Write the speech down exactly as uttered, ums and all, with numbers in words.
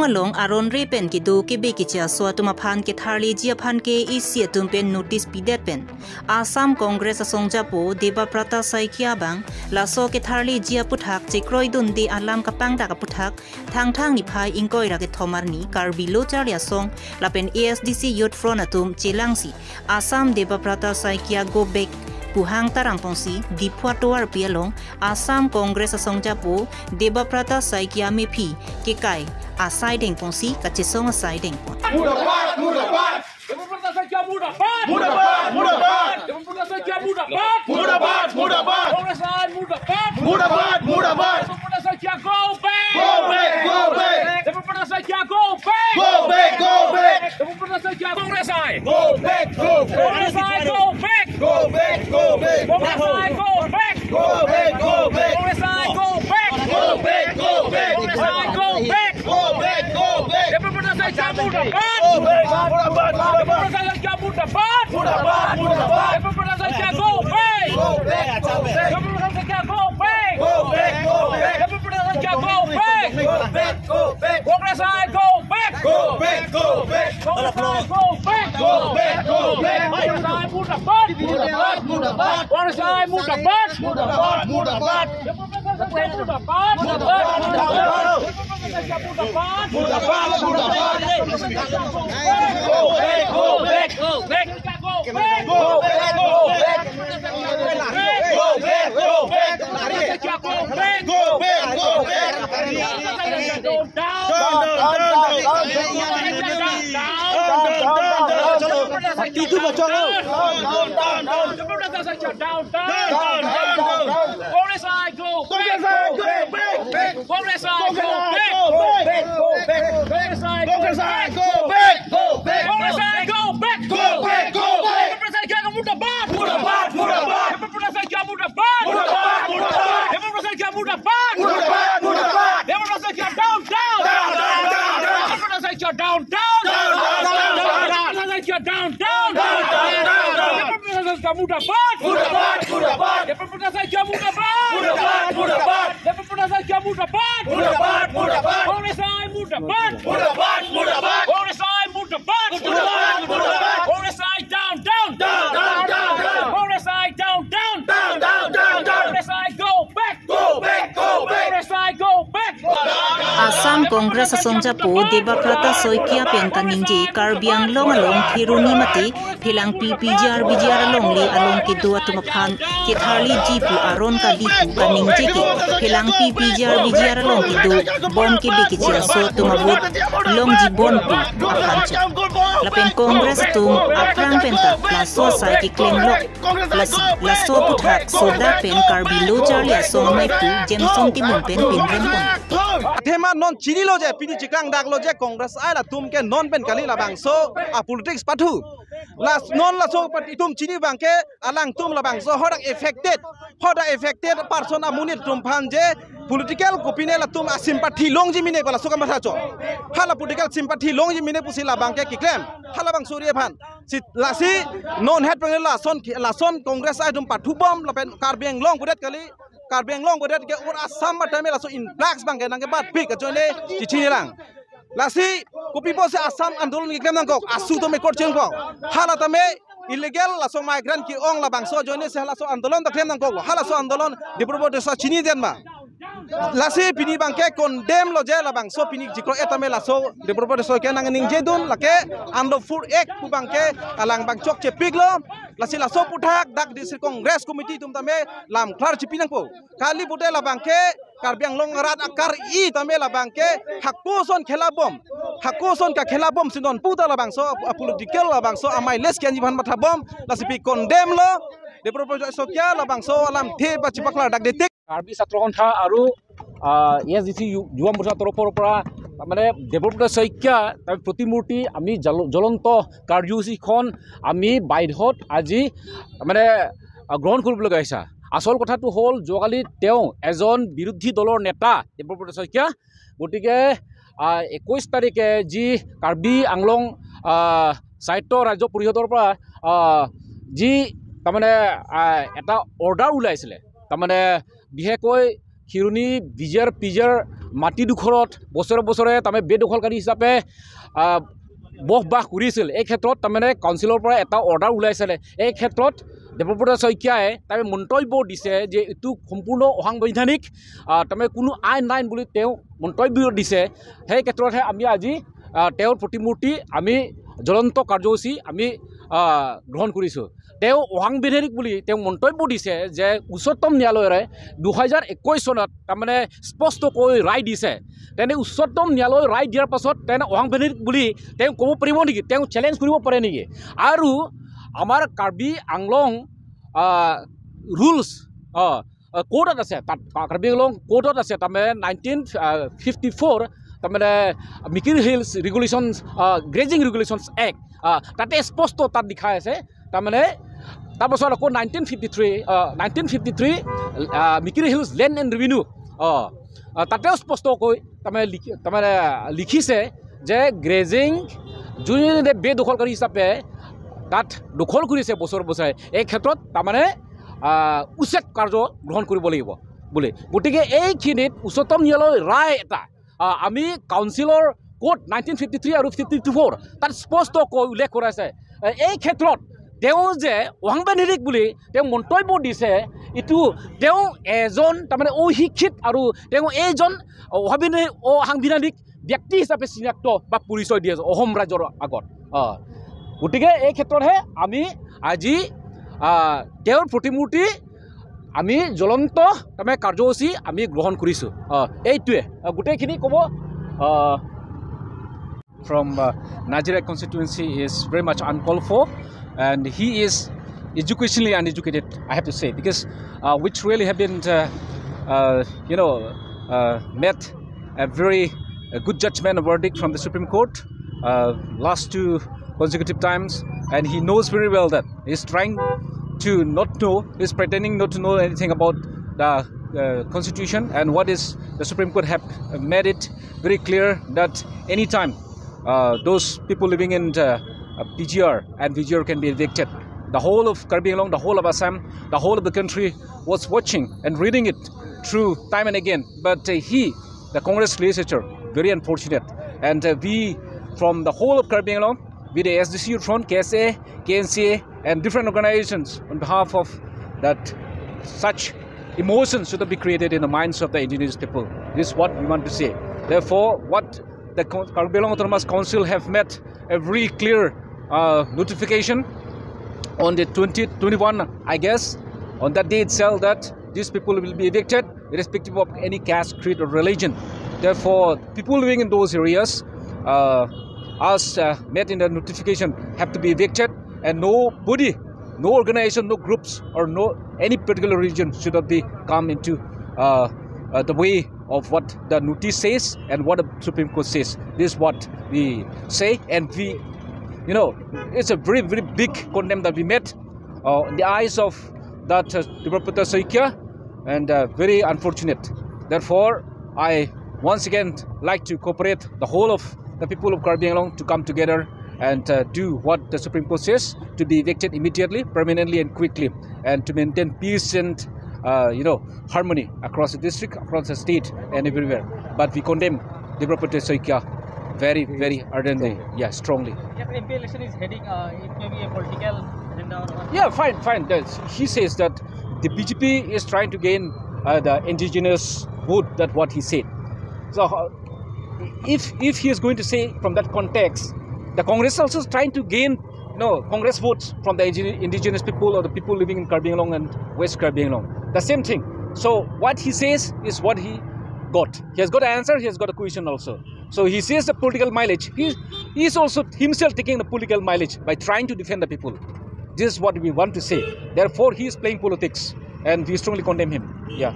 along aron re pen kedo kebe keche aso atum aphan ketharliji aphan ke isi atum pen notice pidet pen Assam Congress asongjapo Debabrata Saikia abang laso ketharliji aputhak chekroidunde alam kapangdak aputhak Thangthang niphai ingkoi ra kethom arni Karbi Lo Charli Asong lapen A S D C Youth Front atum chelangsi Assam Debabrata Saikia go back pu hang taram ponsi Diphu atovarpi along Assam Congress asongjapo Debabrata Saikia mephi kekai asai dengponsi kachesong asai dengpon. Murdabad, murdabad. Debabrata Saikia murdabad. Murdabad, murdabad. Debabrata Saikia murdabad. Murdabad, murdabad. Congress I murdabad. Murdabad, murdabad. Debabrata Saikia go back. Go back, go back. Debabrata Saikia go back. Go back, go back. Debabrata Saikia Congress I. Go back, go back. Congress I go back. Go back, go back. Congress I go back. Go back, go back. Congress I go back. Go back, go back. Congress I go back. Go back, go back. Debabrata Saikia murdabad. Go back, murdabad, murdabad. Debabrata Saikia murdabad. Murdabad, murdabad. Debabrata Saikia go back. Go back, go back. Debabrata Saikia go back. Go back, go back. Debabrata Saikia go back. Go back, go back. Congress I go back. Go back, go back. Congress I go back. Go back, go back. Congress I murdabad. Murdabad, murdabad. Congress I murdabad. Murdabad, murdabad. Murdabad, murdabad. Murdabad, murdabad. Go back, go back. Go back, go back. Go back, go back. Go back, go back. Go back, go back. Down, down, down, down. Down, down, down, down. Down, down, down, down. Down, down, down, down. Down, down, down, down. Congress I go back. Congress I go back. Congress I go back. Go back, go back. Congress I go back. Congress I go back. Go back, go back. Debabrata Saikia murdabad. Murdabad, murdabad. Debabrata Saikia murdabad. Murdabad, murdabad. Debabrata Saikia murdabad. Murdabad, murdabad. Debabrata Saikia down, down. Down, down, down, down. Debabrata Saikia down, down. Down, down, down, down. Debabrata Saikia down, down. Down, down, down, down. Debabrata Saikia murdabad. Murdabad, murdabad. Debabrata Saikia murdabad. Murdabad, murdabad. Debabrata Saikia murdabad. Murdabad, murdabad. Congress I murdabad. Murdabad, murdabad. Congress I murdabad. Murdabad, murdabad. Congress I down, down. Down, down, down, down. Congress I down, down. Down, down, down, down. Congress I go back. Go back, go back. Congress I go back. Assam Congress asongjapo Debabrata Saikia pen kaningje Karbi Anglong along Kheroni mate Phelangpi P G R V G R alongle along kedo atum aphan ketharliji pu aron kali pu kaningje ke Phelangpi P G R V G R along kedo bom kebe keche aso atum abot longji bom pu aphan chot. Lapen Congress atum aphrang pen ta laso asai keklemlok. Lasi laso aputhak sodak pen Karbi Lo Charli Asong amei pu Jameson Timung pen pinrem pon. Athema non chinilo je, pini chiklang daklo je, Congress I latum ke non pen kali labangso a politics pathu. Las non laso pat itum chini abangke alangtum labangso hadak affected, hadak affected person amonit atum aphan je political kopine latum a sympathy longji mene ko laso kamatha chot. Hala political sympathy longji mene pusi labangke keklem. Hala bang suri aphan. Si lasi non het peng lason lason Congress I atum pathu bom lapen Karbi Anglong pudet kali. Karbi Anglong pudet ke ur Assam matame laso influx abangke nangkebatpik ajoine chichini lang. Lasi kopi pusi Assam andolon keklem nangkok, asu tame court chengkok. Hala tame illegal laso migrant ke-ong labangso ajoine si halaso andolon ta klem nangkok. Halaso andolon Diphu Prabodh Desa chini den ma. Lasi pini abangke condemn lo je labangso pini jikro etame laso Diphu Prabodh Desa ke nangningje dun lake unlawful act pu abangke alang abang chokchepiklo. Lasi laso aputhak dak District Congress Committee atum tame lam klar chipi nangpo. Kali pute labangke Karbi Anglong arat akar i tame labangke hako ason khela bom. Hako ason kakhela bom si non puta labangso a political labangso amai les kianji aphan matha bom. Lasi pi condemn lo. Diphu Prabodh Desa ke labangso alamthe pachipaklar dak detik. Karbi ছাত্ৰ সন্থা আৰু, আহ, এ S D C U-, যুৱ মৰ্চাৰ তৰফৰ পৰা তাৰমানে দেৱব্ৰত শইকীয়া তাৰ প্ৰতিমূৰ্তি আমি জ্বল-, জ্বলন্ত কাৰ্যসূচীখন আমি বাইদেউত আজি তাৰমানে, আহ, গ্ৰহণ কৰিবলগীয়া হৈছে। আচল কথাটো হ'ল যোৱাকালি তেওঁ এজন বিৰোধী দলৰ নেতা দেৱব্ৰত শইকীয়া। গতিকে, আহ, একৈশ তাৰিখে যি কাৰ্বি আংলং, আহ, স্বায়ত্ত ৰাজ্য পৰিষদৰ পৰা, আহ, যি তাৰমানে, আহ, এটা অৰ্ডাৰ ওলাইছিলে, তাৰমানে বিশেষকৈ খিৰণি বি জি আৰ পি জি আৰ মাটি ডোখৰত বছৰে বছৰে তাৰমানে বেদখলকাৰী হিচাপে, আহ, বসবাস কৰিছিল। এই ক্ষেত্ৰত তাৰমানে কাউন্সিলৰ পৰা এটা অৰ্ডাৰ ওলাইছিলে। এই ক্ষেত্ৰত দেৱব্ৰত শইকীয়াই তাৰমানে মন্তব্য দিছে যে এইটো সম্পূৰ্ণ অসাংবিধানিক, আহ, তাৰমানে কোনো আইন নাই বুলি তেওঁ মন্তব্য দিছে। সেই ক্ষেত্ৰতহে আমি আজি, আহ, তেওঁৰ প্ৰতিমূৰ্তি আমি জ্বলন্ত কাৰ্যসূচী আমি, আহ, গ্ৰহণ কৰিছোঁ। তেওঁ অসাংবিধানিক বুলি তেওঁ মন্তব্য দিছে যে উচ্চতম ন্যায়ালয়ে দুহেজাৰ একৈশ চনত তাৰমানে স্পষ্টকৈ ৰায় দিছে। তেনে উচ্চতম ন্যায়ালয়ে ৰায় দিয়াৰ পাছত তেনে অসাংবিধানিক বুলি তেওঁ ক'ব পাৰিব নেকি? তেওঁ চেলেঞ্জ কৰিব পাৰে নেকি? আৰু আমাৰ কাৰ্বি আংলং, আহ, ৰুলছ, আহ, আহ, কোডত আছে, তাত কাৰ্বি আংলং কোডত আছে, তাৰমানে নাইনটিন ফিফটি ফ'ৰ, তাৰমানে Mikir hills regulations, uh, grazing regulations act, আহ, তাতে স্পষ্ট তাত লিখা আছে। তাৰমানে তাৰপাছত আকৌ nineteen fifty three, uh, nineteen fifty three, uh, Mikir hills land and revenue, আহ, আহ, তাতেও স্পষ্টকৈ তাৰমানে লিখি, তাৰমানে লিখিছে যে গ্ৰেজিং যোনে বেদখলকাৰী হিচাপে তাত দখল কৰিছে বছৰ বছৰে, এই ক্ষেত্ৰত তাৰমানে, আহ, উচ্ছেদ কাৰ্য গ্ৰহণ কৰিব লাগিব বুলি। গতিকে এইখিনিত উচ্চতম ন্যায়ালয়ৰ ৰায় এটা, আহ, আমি কাউন্সিলৰ কোড নাইনটিন ফিফটি থ্ৰী আৰু ফিফটি ফ'ৰ তাত স্পষ্টকৈ উল্লেখ কৰা আছে। এ-, এই ক্ষেত্ৰত তেওঁ যে অসাংবিধানিক বুলি তেওঁ মন্তব্য দিছে, এইটো তেওঁ এজন তাৰমানে অশিক্ষিত আৰু তেওঁ এইজন অসাংবিধানিক, অসাংবিধানিক ব্যক্তি হিচাপে চিনাক্ত বা পৰিচয় দি আছে অসম ৰাইজৰ আগত। আহ, গতিকে এই ক্ষেত্ৰতহে আমি আজি, আহ, তেওঁৰ প্ৰতিমূৰ্তি আমি জ্বলন্ত তাৰমানে কাৰ্যসূচী আমি গ্ৰহণ কৰিছোঁ। আহ, এইটোৱে, আহ, গোটেইখিনি ক'ব, আহ, from, uh, Nazirang constituency is very much uncalled for, and he is educationally uneducated, I have to say, because, uh, which really have been, uh, uh, you know, uh, met a very, a good judgment, a verdict from the Supreme Court, uh, last two consecutive times, and he knows very well that he's trying to not know, he's pretending not to know anything about the, uh, constitution and what is the Supreme Court have made it very clear that anytime, uh, those people living in, uh, uh, P G R and V G R can be evicted. The whole of Karbi Anglong, the whole of Assam, the whole of the country was watching and reading it through time and again. But, uh, he, the Congress legislature, very unfortunate. And, uh, we, from the whole of Karbi Anglong, with the S D C U front, K S A, K N C A, and different organizations on behalf of that, such emotions should not be created in the minds of the indigenous people. This is what we want to say. Therefore, what the Con-, Karbi Anglong Autonomous Council have met a very clear, uh, notification on the twenty, twenty-one, I guess, on that day itself that these people will be evicted irrespective of any caste, creed, or religion. Therefore, people living in those areas, uh, as, uh, met in the notification, have to be evicted, and nobody, no organization, no groups, or no any particular region should not be come into, uh, uh, the way of what the notice says and what the Supreme Court says. This is what we say, and we, you know, it's a very, very big condemn that we made, uh, in the eyes of that, uh, Debabrata Saikia, and, uh, very unfortunate. Therefore, I once again like to cooperate the whole of the people of Karbi Anglong to come together and, uh, do what the Supreme Court says, to be evicted immediately, permanently, and quickly, and to maintain peace and, uh, you know, harmony across the district, across the state, and everywhere. But we condemn Debabrata Saikia very, very ardently, yeah, strongly. If M P election is heading, uh, it may be a political agenda or what? Yeah, fine, fine. That's, he says that the B J P is trying to gain, uh, the indigenous vote. That what he said. So, uh, if, if he is going to say from that context, the Congress also is trying to gain, no, Congress votes from the indi-, indigenous people or the people living in Karbi Anglong and West Karbi Anglong. The same thing. So what he says is what he got. He has got an answer, he has got a question also. So he says the political mileage. He, he is also himself taking the political mileage by trying to defend the people. This is what we want to say. Therefore, he is playing politics, and we strongly condemn him. Yeah.